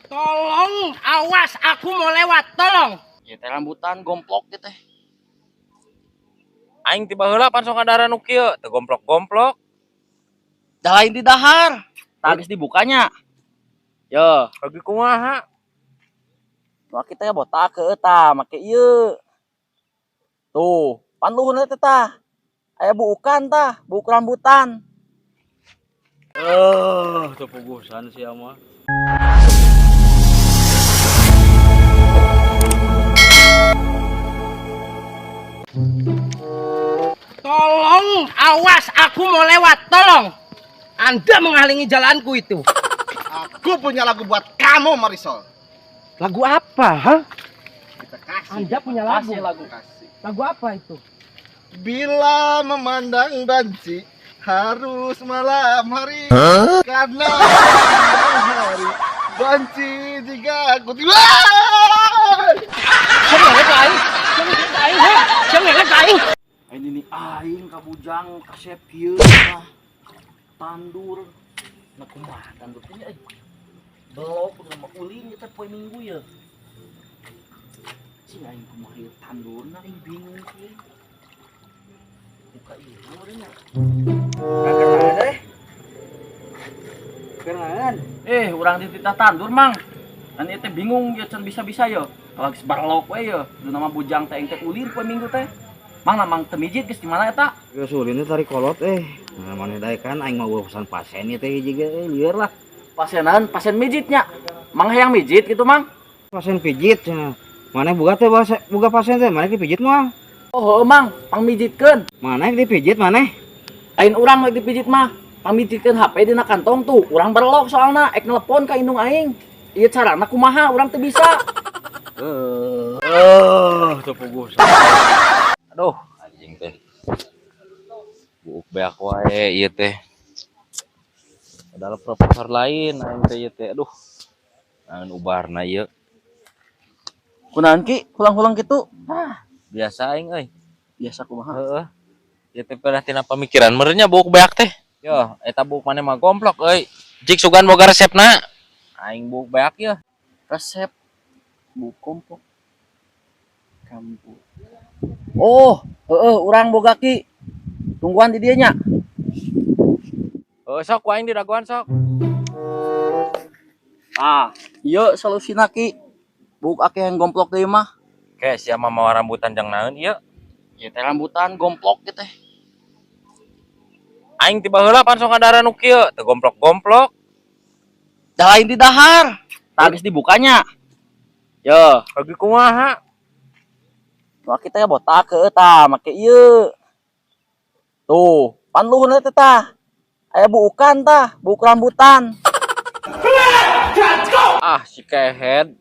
Tolong, awas aku mau lewat, tolong. Ya teh rambutan gomplok gitu teh. Aing ti baheula pan sok ngadahar nu kieu, teu gomplok-gomplok. Dah lain di dahar. Tah geus dibukanya. Yo, Lagi kumaha? Wah kita ya botak ke eta make ieu. Tuh, pan luhurna teh tah. Aya buukan tah, buuk rambutan. Eh, teu pugusan sia mah. Tolong, awas aku mau lewat, tolong. Anda menghalangi jalanku itu. Aku punya lagu buat kamu, Marisol. Lagu apa, ha? Kita kasih. Anda punya lagu. Kasih lagu. Kasih. Lagu apa itu? Bila memandang banci harus malam hari, karena malam hari banci jika aku tiba. Siapa ngelek ka aing? Siapa ngelek ka aing, ha? Siapa ngelek ka aing? Ini nih aing ka bujang kasep kieu tah. Tandur. Nah kumaha tandur teh nya euy. Belok kudu mah ulin ieu teh poe Minggu ye. Cing aing kumaha ieu tandurna aing bingung kieu. Buka ieu meureun nya. Kenalan. Urang dititah tandur, Mang. Dan ieu teh bingung ya can bisa-bisa yo. Kalau geus barlok we yo, du nama bujang teh aing teh ulin poe Minggu teh. Mang namang teu mijit geus di mana eta? Geus ulin teh tarik kolot eh. Nah, maneh dae kan aing mah urusan pasien ieu teh hiji ge euy lieur lah. Pasienan, pasien mijitnya. Mang hayang mijit gitu, Mang. Pasien pijit cenah. Maneh boga teh bahasa boga pasien teh maneh dipijit moal? Oh, heueuh, Mang, pangmijitkeun. Maneh dipijit maneh? Lain urang mah dipijit mah. Pangmijitkeun HP dina kantong tuh. Urang berlok soalna ek nelepon ka indung aing. Ieu carana kumaha urang teu bisa. Eh, teu pugusan. Aduh, anjing teh. Buuk beak wae ieu teh. Padahal profesor lain aing teh ieu teh. Aduh. Naon ubarna ieu? Kunaon Ki? Hulang-hulang kitu? Ah, biasa aing euy. Biasa kumaha? Heeh. Ieu teh pernah tina pamikiran meureun nya buuk beak teh. Yo, eta buuk maneh mah gomplok euy. Jik sugan boga resepna. Aing buuk beak yeuh. Resep buuk komplok. Kambu. Oh, heeh urang boga Ki. Tungguan di dieu nya. Heuh sok ku aing diraguan sok. Ah, ieu solusina Ki. Buuk akeh yang gomplok deui mah. Ke sia mah mawa rambutan jang naon ieu? Ieu teh rambutan gomplok ieu teh. Aing ti baheula pan sok ngadahar nu kieu, teu gomplok-gomplok. Dah lain di dahar. Tah geus dibukanya. Yo, Lagi kumaha? Wah kita ya botak ke tah make ieu. Tuh, pan luhurna teh tah. Aya buukan tah, buuk rambutan. Ah, si kehed.